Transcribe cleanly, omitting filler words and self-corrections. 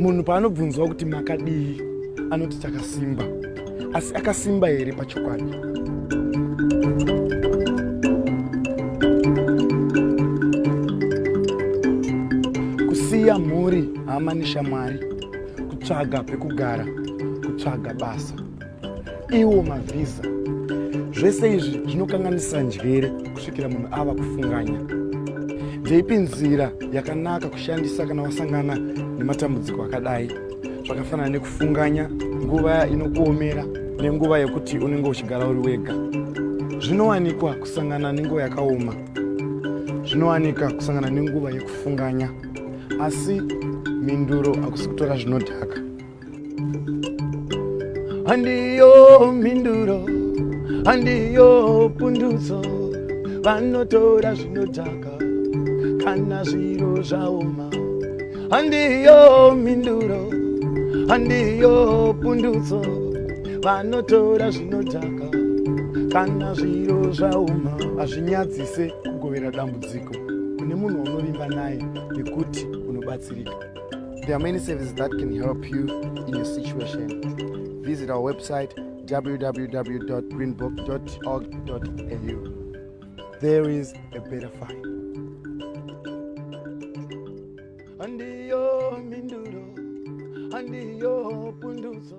Munhu paanobvunzwa kuti makadii, anoti takasimba. Asi akasimba here pachokwadi? Kusiya mhuri, hama neshamwari, kutsvaga pekugara, kutsvaga basa, iwo mavhisa, zvese izvi zvinokanganisa njere kusvikira munhu ava kufunganya. Ndeipi nzira yakanaka kushandisa kana wasangana nematambudziko akadai, zvakafanana nekufunganya, nguva inokuomera nenguva yekuti unenge uchigara uri wega? Zvinowanikwa kusangana nenguva yakaoma, zvinowanika kusangana nenguva yekufunganya, asi mhinduro hakusi kutora zvinodhaka. Handiyo mhinduro, handiyo pundutso, vanotora zvinodhaka kana zviro zvaoma. Handiyo mhinduro, handiyo pundutso, vanotora zvinodhaka kana zviro zvaoma. Hazvinyadzise kugovera dambudziko kune munhu waunovimba naye nekuti unobatsirika. There are many services that can help you in your situation. Visit our website www.greenbook.org.au. There is a better fight. Handiyo mhinduro, handiyo pundutso.